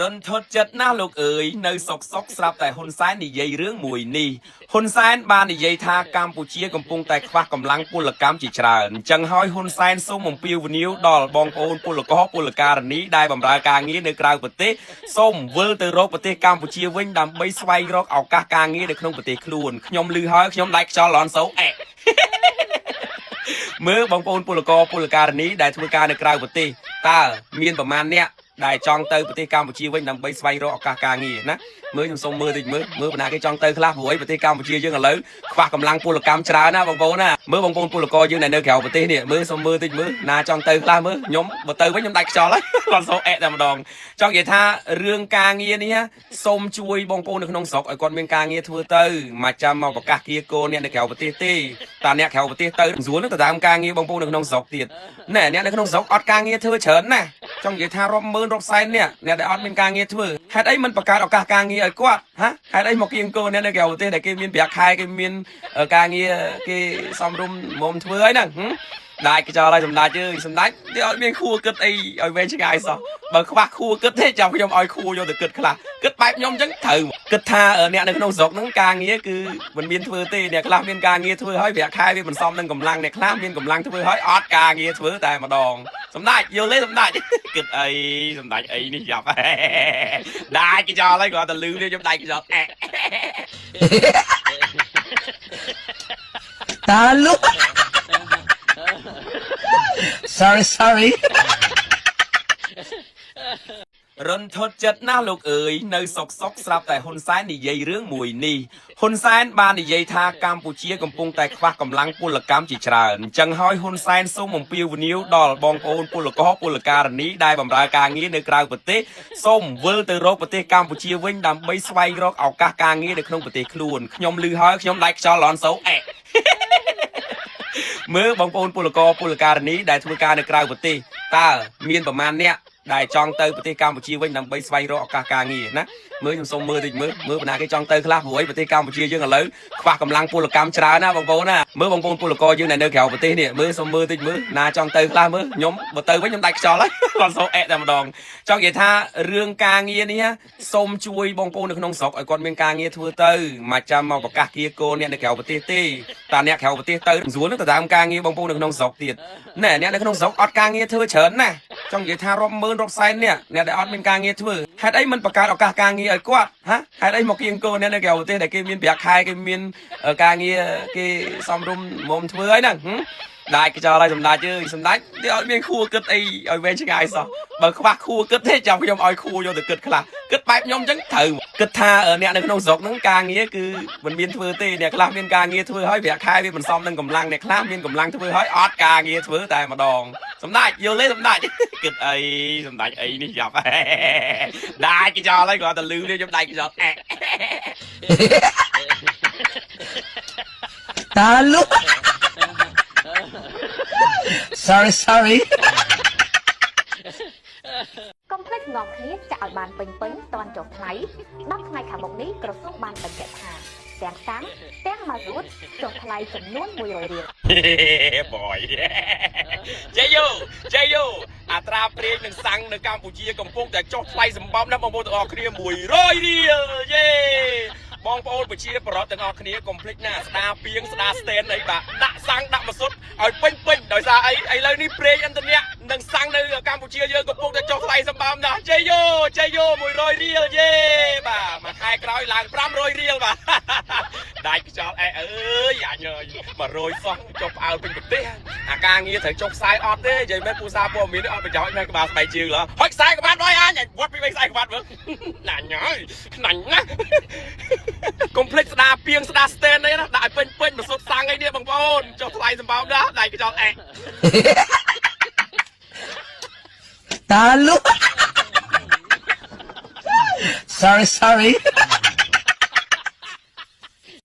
រន្ធត់ចិត្តណាស់លោកអើយនៅសុកសុកស្រាប់តែហ៊ុនសែននិយាយរឿងមួយនេះហ៊ុនសែនបាននិយាយថាកម្ពុជាកំពុងតែខ្វះកម្លាំងពលកម្មជាច្រើនអញ្ចឹងហើយហ៊ុនសែនសូមអំពាវនាវដល់បងប្អូនពលករពលការិនីដែលបម្រើការងារនៅក្រៅប្រទេសសូមវិលទៅរកប្រទេសកម្ពុជាវិញដើម្បីស្វែងរកឱកាសការងារនៅក្នុងប្រទេសខ្លួនខ្ញុំឮហើយខ្ញុំដាច់ខ្យល់ឡនសូអេ មើលបងប្អូនពលករពលការិនីដែលធ្វើការនៅក្រៅប្រទេសតើមានប្រមាណអ្នកដែលចង់ទៅប្រទេសកម្ពុជាវិញដើម្បីស្វែងរកឱកាសការងារណាមើលខ្ញុំសូមមើលតិចមើលមើលបណ្ណាគេចង់ទៅខ្លះព្រោះអីប្រទេសកម្ពុជាយើងឥឡូវខ្វះកម្លាំងពលកម្មច្រើនណាបងប្អូនណាមើលបងប្អូនពលករយើងដែលនៅក្រៅប្រទេសនេះមើលសូមមើលតិចមើលណាចង់ទៅខ្លះមើលខ្ញុំបើទៅវិញខ្ញុំដាច់ខ្យល់ហើយ ឡន់សូអែតែម្ដងចង់និយាយថារឿងការងារនេះសូមជួយបងប្អូននៅក្នុងស្រុកឲ្យគាត់មានការងារធ្វើទៅមកចាំមកប្រកាសគៀកោអ្នកនៅក្រៅប្រទេសទេតាអ្នកក្រៅប្រទេសទៅស្រួលនឹងទៅតាមការងារបងប្អូននៅក្នុងស្រុកទៀតណែអ្នកនៅក្នុងស្រុកអត់ការងារធ្វើច្រើនណាស់ចង់និយាយថារាប់ម៉ឺនរាប់សែនអ្នកអ្នកដែលអត់មានការងារធ្វើហេតុអីមិនបង្កើតឱកាសការងារឲ្យគាត់ហ៎ហេតុអីមកគៀងគោអ្នកនៅក្រៅប្រទេសដែលគេមានប្រាក់ខែគេមានការងារគេសំរុំមុំធ្វើអីហ្នឹងហឹម ដាច់ខ្យល់ហើយសម្ដេចអើយសម្ដេចវាអត់មានខួរគិតអីឲ្យវែងឆ្ងាយសោះបើខ្វះខួរគិតទេចាំខ្ញុំឲ្យខួរយកទៅគិតខ្លះគិតបែបខ្ញុំអញ្ចឹងត្រូវគិតថាអ្នកនៅក្នុងស្រុកហ្នឹងការងារគឺមិនមានធ្វើទេអ្នកខ្លះមានការងារធ្វើហើយប្រាក់ខែវាមិនសមនឹងកម្លាំងអ្នកខ្លះមានកម្លាំងធ្វើហើយអត់ការងារធ្វើតែម្ដងសម្ដេចយល់ទេសម្ដេចគិតអីសម្ដេចអីនេះយ៉ាប់ដាច់ខ្យល់ហើយគ្រាន់តែលឺនេះខ្ញុំដាច់ខ្យល់អែ តាលុ Sorry, sorry. រន្ធត់ចិត្តណាស់លោកអើយនៅសុកសុកស្រាប់តែហ៊ុនសែននិយាយរឿងមួយនេះហ៊ុនសែនបាននិយាយថាកម្ពុជាកំពុងតែខ្វះកម្លាំងពលកម្មជាច្រើនអញ្ចឹងហើយហ៊ុនសែនសូមអំពាវនាវដល់បងប្អូនពលករពលការិនីដែលបម្រើការងារនៅក្រៅប្រទេសសូមវិលទៅរកប្រទេសកម្ពុជាវិញដើម្បីស្វែងរកឱកាសការងារនៅក្នុងប្រទេសខ្លួនខ្ញុំឮហើយខ្ញុំដាច់ខ្យល់ឡនសូអេ មើលបងប្អូនពលករពលការិនីដែលធ្វើការនៅក្រៅប្រទេសតើមានប្រមាណអ្នកដែលចង់ទៅប្រទេសកម្ពុជាវិញដើម្បីស្វែងរកឱកាសការងារណាមើលខ្ញុំសូមមើលតិចមើលមើលបណ្ណាគេចង់ទៅខ្លះព្រោះអីប្រទេសកម្ពុជាយើងឥឡូវខ្វះកម្លាំងពលកម្មច្រើនណាបងប្អូនណាមើលបងប្អូនពលករយើងដែលនៅក្រៅប្រទេសនេះមើលសូមមើលតិចមើលណាចង់ទៅខ្លះមើលខ្ញុំបើទៅវិញខ្ញុំដាច់ខ្យល់ហើយ ឡន់សូអែតែម្ដងចង់និយាយថារឿងការងារនេះសូមជួយបងប្អូននៅក្នុងស្រុកឲ្យគាត់មានការងារធ្វើទៅមកចាំមកប្រកាសគៀកោអ្នកនៅក្រៅប្រទេសទេតាអ្នកក្រៅប្រទេសទៅស្រួលនឹងទៅតាមការងារបងប្អូននៅក្នុងស្រុកទៀតណែអ្នកនៅក្នុងស្រុកអត់ការងារធ្វើច្រើនណាស់ចង់និយាយថារាប់ម៉ឺនរាប់សែនអ្នកអ្នកដែលអត់មានការងារធ្វើហេតុអីមិនបង្កើតឱកាសការងារឲ្យគាត់ហ៎ហេតុអីមកគៀងគោអ្នកនៅក្រៅប្រទេសដែលគេមានប្រាក់ខែគេមានការងារគេសំរុំមុំធ្វើអីហ្នឹងហឹម ដាច់ខ្យល់ហើយសម្ដេចអើយសម្ដេចវាអត់មានខួរគិតអីឲ្យវែងឆ្ងាយសោះបើខ្វះខួរគិតទេចាំខ្ញុំឲ្យខួរយកទៅគិតខ្លះគិតបែបខ្ញុំអញ្ចឹងត្រូវគិតថាអ្នកនៅក្នុងស្រុកហ្នឹងការងារគឺមិនមានធ្វើទេអ្នកខ្លះមានការងារធ្វើហើយប្រាក់ខែវាមិនសមនឹងកម្លាំងអ្នកខ្លះមានកម្លាំងធ្វើហើយអត់ការងារធ្វើតែម្ដងសម្ដេចយល់ទេសម្ដេចគិតអីសម្ដេចអីនេះយ៉ាប់ដាច់ខ្យល់ហើយគ្រាន់តែលឺនេះខ្ញុំដាច់ខ្យល់អែ តាលុ Sorry, sorry. កុំភ្លេចនាំគ្នាចាក់ឲ្យបានពេញពេញៗតាន់ចុះថ្លៃ10ថ្ងៃខាងមុខនេះក្រសួងបានបញ្ជាក់ថាទាំងសាំងទាំងម៉ាស៊ូតចុះថ្លៃចំនួន100រៀល បយជ័យយោជ័យយោអត្រាប្រេងនិងសាំងនៅកម្ពុជាកំពុងតែចុះថ្លៃសម្បំណាស់បងប្អូនទាំងអស់គ្នា100រៀលយេបងប្អូនប្រជាប្រដ្ឋទាំងអស់គ្នាកុំភ្លេចណាស្ដារពីងស្ដារស្តែនអីបាទដាក់សាំងដាក់ម៉ាស៊ុតឲ្យពេញពេញដោយសារអីឥឡូវនេះប្រេងឥន្ធនៈនិងសាំងនៅកម្ពុជាយើងកំពុងតែចុះថ្លៃសម្បំណាស់ជ័យយោជ័យយោ100រៀលយេបាទមួយខែក្រោយឡើង500រៀលបាទ ដាច់ខ្យល់អែអើយអញអើយ100សោះចុះផ្អើលពេញប្រទេសអាការងារត្រូវចុះខ្សែអត់ទេនិយាយមែនពូសាព័ត៌មាននេះអត់ប្រយោជន៍មែនក្បាលស្បែកជើងឡហុចខ្សែក្បាត់អើយអញវត្តពីបីខ្សែក្បាត់មើលណាញ់ហើយខ្នាញ់ណាស់កុំភ្លេចស្ដារពីងស្ដារស្តែនអីណាដាក់ឲ្យពេញពេញមកសុតសាំងអីនេះបងប្អូនចុះថ្លៃសម្បើមណាស់ដាច់ខ្យល់អែ តាលុ Sorry, sorry.